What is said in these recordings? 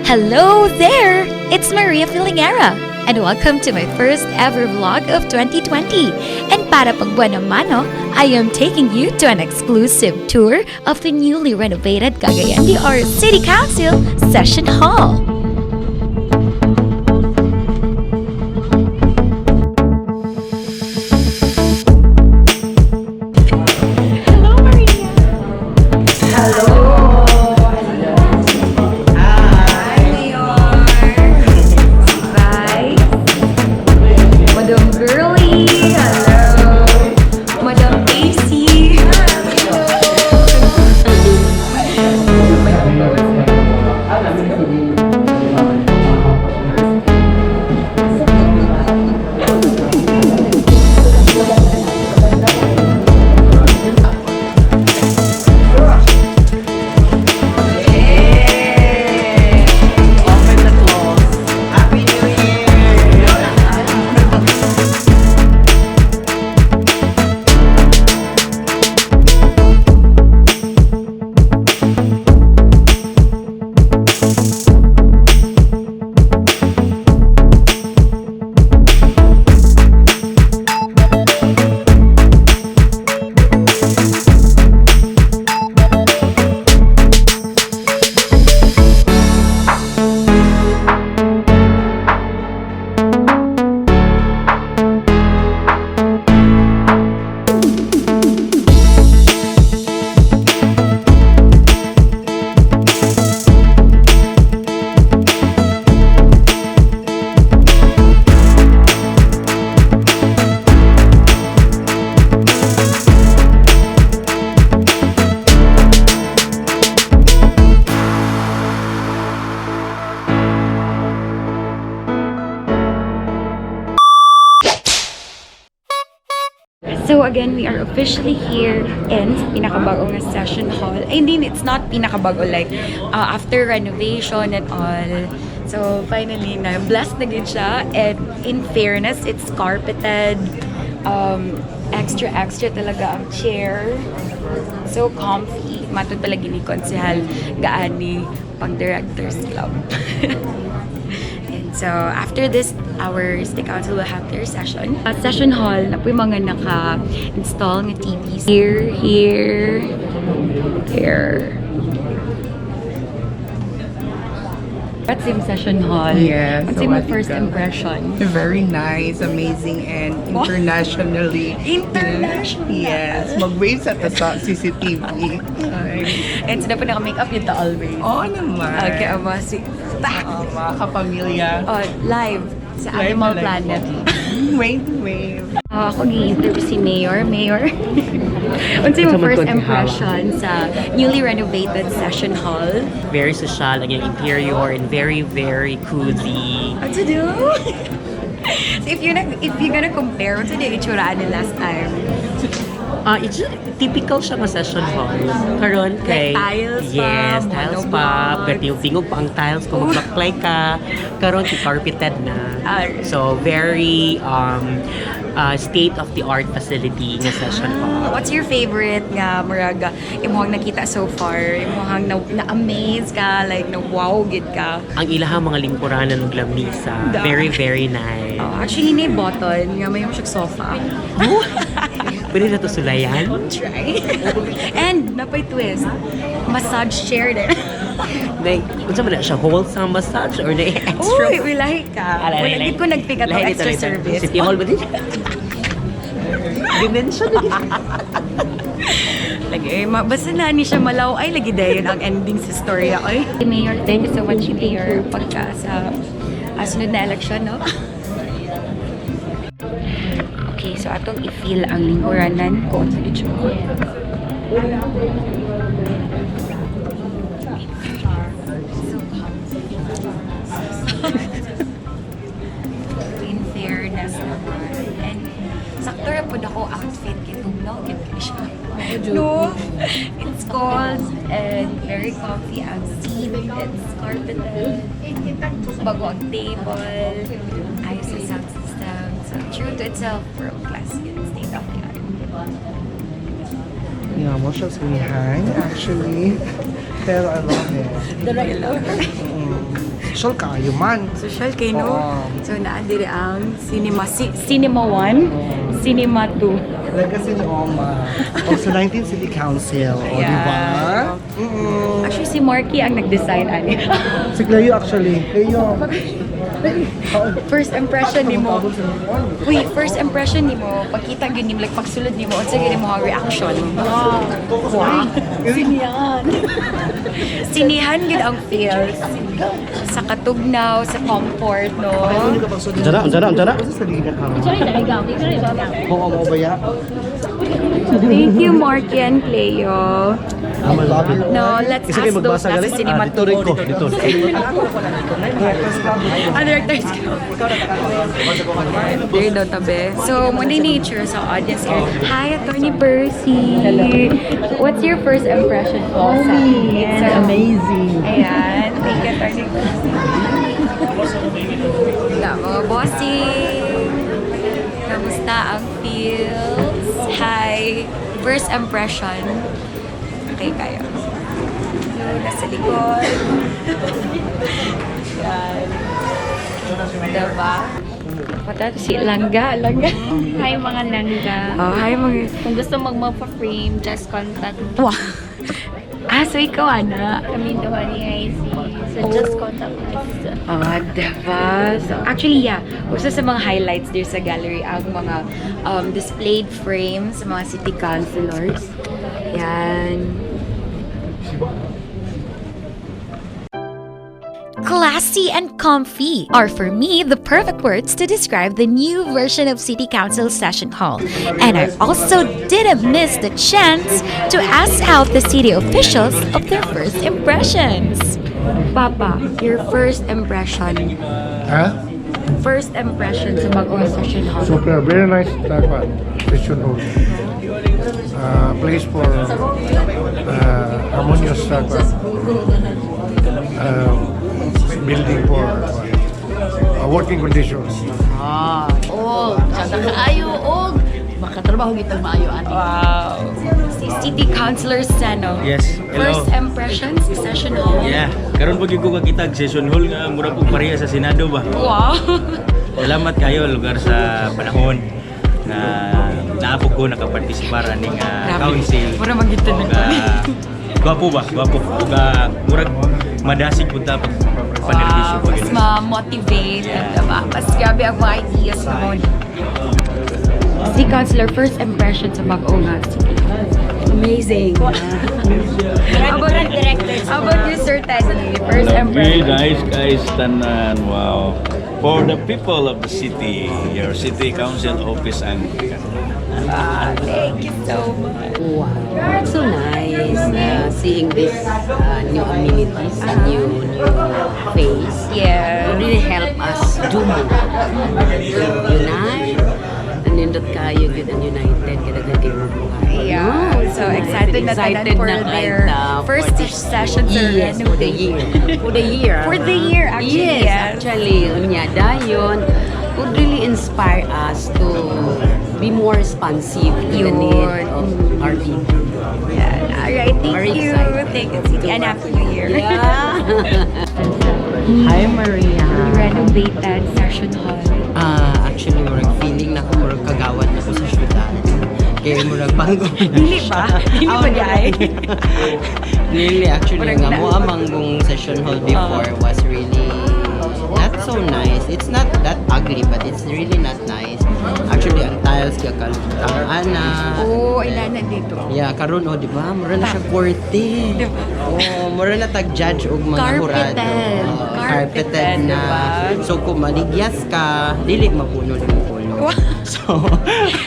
Hello there! It's Maria Filingera, and welcome to my first ever vlog of 2020. And para pagbuwan ng mano, I am taking you to an exclusive tour of the newly renovated Cagayan de Oro City Council Session Hall. Hello, Maria! Hello! Hi, Mayor! Bye! Madam Girlie! Hello! Madam AC! Open the close. Happy New Year! So again, we are officially here in pinakabago nga session hall. I mean, it's not pinakabago, like after renovation and all. So finally, na blessed na gid siya. And in fairness, it's carpeted. Extra extra talaga ang chair. So comfy. Matod pala gini konsehal gaani pang directors club. And so, after this, our city council will have their session. Session hall na po yung mga naka-install ng TVs. Here, here, here. That's yung session hall. Yes, What's yung sawadee first ka. impression? Very nice, amazing, and internationally. International. Yes, mag-wave sa ta sa CCTV. Ay. And sila po naka-makeup yun to always. Oo naman. Okay, aba, si... Oo, mga kapamilya. Oh, live sa Live Animal na live Planet. po. Wave, wave. Ako gi-interview si Mayor. Mayor, unsa yung Unsa man first to, Ate Hawa? impression sa newly renovated session hall? Very social ang iyang interior and very, very cozy. What to do? So if you're gonna compare, unsa yung itsura ni last time? Ah, it's just, typical siya nga session hall. Karon kay Like tiles pa, Yes, tiles pa. monoblock. But yung tingog pa ang tiles kung magbaklay ka. Karon ki carpeted na. Ah. So very state of the art facility nga session hall. What's your favorite nga murag imuhang nakita so far? Imuhang na, na-amaze ka, like na wow gid ka. Ang ilahang mga lingkuranan ug lamisa. Da. Very, very nice. Oh, actually ni button nga may siya sofa. Pwede na to sulayan. Try. And napay twist. Massage chair din. Like, unsa man na siya, wholesome massage or na extra? Uy, ulahi ka. Ala, Wala lahi. gid ko nagpick up Lahi extra dito, lahi. service. City Hall ba din? Dimension na gid. Lagi, eh, basta na ni siya malaw. Ay, lagi dayon ang ending sa story. Ay. Mayor, thank you so much, Mayor, pagka sa sunod na election, no? Okay, so atong i-feel ang lingkuranan ko sa itsura. So comfy. In fairness naman. And sakto ra pud ako outfit kay tugnaw gid kay siya. No, it's cold and very comfy ang seat. It's carpeted. Bago ang table. Ayos ang sound system. So true to itself, world class yun. State of the art. Yeah, mo siya sumihan, actually. Pero I love it. I love Mm. Social kaayo man. Social kay, no? Oo. So naa diri ang cinema Cinema 1, Cinema 2. Legacy ni Oma. O sa 19th City Council. O, di ba? Actually, si Marky ang nag-design ani. Si Cleo actually. Cleo. First impression nimo. Wait, first impression nimo, pagkita gyud nimo, like pagsulod nimo, unsa gyud mo ang reaction? Wow. Sinihan. Sinihan gyud ang feels. Sa katugnaw, sa comfort, no? Unsa na, unsa na, unsa na? Sa liga ka. Oo, mo ba ya? Thank you, Marky and Cleo. No, let's Isa kayo ask those magbasa nasa galing? cinema Ah, dito rin ko, dito. Ah, director's club. There daw tabi. So, muna nature sa audience here. Hi, Attorney Percy. Hello. What's your first impression po sa It's Amazing. Ayan. Thank you, Attorney Percy. Wala, mga bossing. Kamusta ang feels? Hi. First impression. Okay kayo. So, nasa likod. Yan. Diba? Pata si Langga, Langga. Hi mga langga. Oh, hi mga. Kung gusto magpa-frame, just contact Wow. Ah, so ikaw, ana. kami duha ni IC. So just contact us. Ah, diba? So, actually, yeah. Usa sa mga highlights there sa gallery ang mga displayed frames sa mga city councilors. Yan. Classy and comfy are for me the perfect words to describe the new version of City Council Session Hall. And I also didn't miss the chance to ask out the city officials of their first impressions. Papa, your first impression. Huh? First impression sa bagong session hall. Super, very nice type of session hall. Place for harmonious type of building for working conditions. Ah, og sada kaayo og makatrabaho gitang maayo ani. Wow. Si City Councilor Seno. Yes, hello. First impressions sa session hall. Yeah, karon pag ko kakita og session hall nga mura pug pareha sa Senado ba. Wow. Salamat kayo lugar sa panahon na naapog ko nakapartisipar aning council. Mura magito na Ug, gwapo ba? Gwapo. Ug murag madasig pud ta pag panerbisyo Wow, pag mas ma-motivate, diba? Mas grabe ang mga ideas mo. Si Councilor, first impression sa bago nga city. Amazing. How about you, Sir Teddy? First Lovely, impression. nice guys, tanan. Wow. For the people of the city, your city council office and Ah, thank you so much. Wow, it's so nice seeing this new amenities, a new face. It really help us do more. Unite, and nindot kayo good and united kada kay mabuhay. Yeah, No, so excited na tanan Excited for na their kayo for first session sa Yes, for the year. For the year. For the year, actually, Yes, yes. actually. Unya, dayon, would really inspire us to be more responsive to the need Yun. of our people. Yeah. All right, thank Very you. excited. Thank you, City. And Happy New Year. Yeah. Hi, Maria. Renovated session hall. Ah, actually, murag feeling na ko murag kagawad na ko sa syudad. Kaya murag bago na Dili siya. ba? Dili ba, Ah, di ay? Dili, actually, Murag nga na. mo amang kong session hall before was really not so nice. It's not that ugly, but it's really not nice. Actually, ang tiles kaya ana. Oo, oh, ilan na dito. Yeah, karon oh, di ba? Mura na siya korte. Di ba? Oh, mura na tag judge og mga Carpeted. hurado. Oo, Carpeted, carpeted na. di ba? So kung maligyas ka, dili mapuno imong ulo. Wow. So,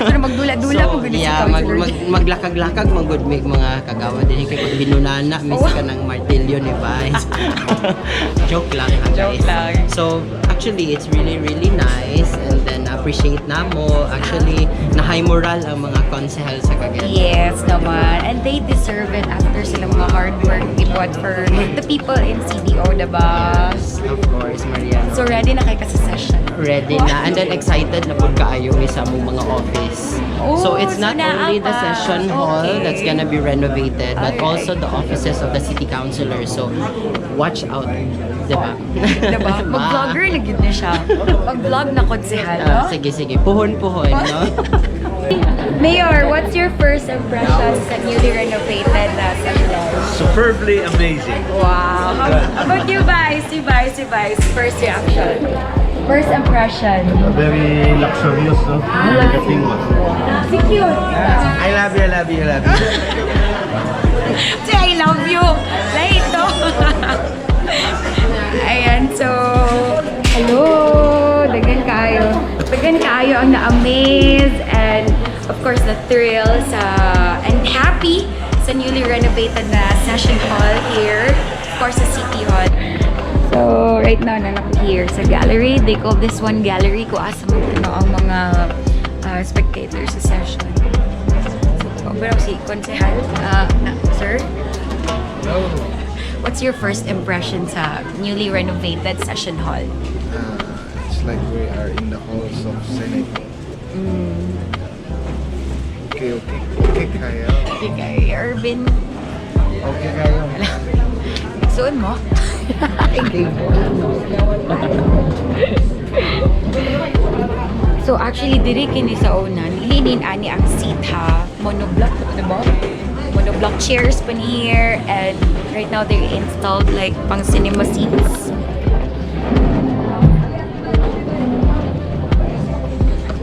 Pero magdula-dula so, mo gud si yeah, mag, Councilor. mag, maglakag-lakag magud mig mga kagawa din kay pag binunana mis Oh. ka ng martilyo ni Vice. Joke lang ha, Joke guys. lang. So, actually it's really really nice and then appreciate na mo. Actually, na high moral ang mga konsehal sa Cagayan. Yes naman. And they deserve it after silang mga hard work ibuhat for the people in CDO, diba? Yes, of course, Maria. So ready na kay ka sa session. Ready na. And then excited na po kaayo mi sa among mga office. Oh, So it's not so naa only the pa. session hall that's gonna be renovated, but Alright. also the offices of the city councilors. So watch out. Diba? Diba? Mag-vlogger na gid na siya. Mag-vlog na konsehal, no? Ah, sige, sige. Puhon-puhon, no? Mayor, what's your first impression sa newly renovated na session hall? Superbly amazing. Wow. How about you, Vice? Si Vice, si Vice. First reaction. First impression. Very luxurious, no? Everything was. Si cute. I love you, I love you, I love you. Say, "I love you." Late, no? Ayan, so, hello! Daghan kaayo. Daghan kaayo ang na-amaze and, of course, the thrill sa, and happy sa newly renovated na session hall here. Of course, sa City Hall. So, right now, naa ko here sa gallery. They call this one gallery kung asa mo ang mga spectators sa session. So, pero si Konsehal, sir? What's your first impression sa newly renovated session hall? It's like we are in the halls of Senate. Okay kaayo. Okay, Irvin, Okay kaayo. Suon mo? So actually, diri kini sa una, nilinin ani ang seat ha. Monoblock, di ba? Monoblock chairs pa ni here and right now they installed like pang cinema seats.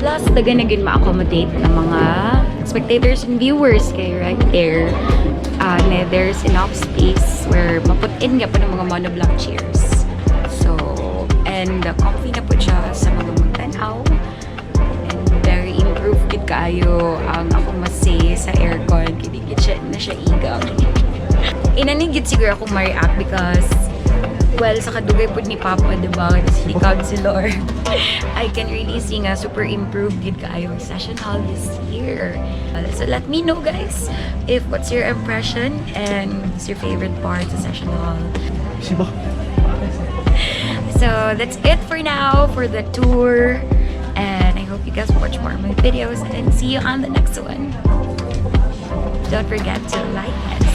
Plus, daghan na gid ma-accommodate ng mga spectators and viewers kay right there. Ne, there's enough space where ma-put in pa ng mga monoblock chairs. So, and comfy na po siya sa mga magtanaw. And very improved gid kaayo ang akong ma-say sa aircon. Kay di gid siya na siya igang. Inani gid siguro ako ma-react because, well, sa kadugay pud ni Papa, diba, city councilor, I can really see nga super improved gid kaayo ang session hall this year. So let me know, guys, if what's your impression and what's your favorite part sa session hall. Siba. So that's it for now for the tour. And I hope you guys watch more of my videos and see you on the next one. Don't forget to like and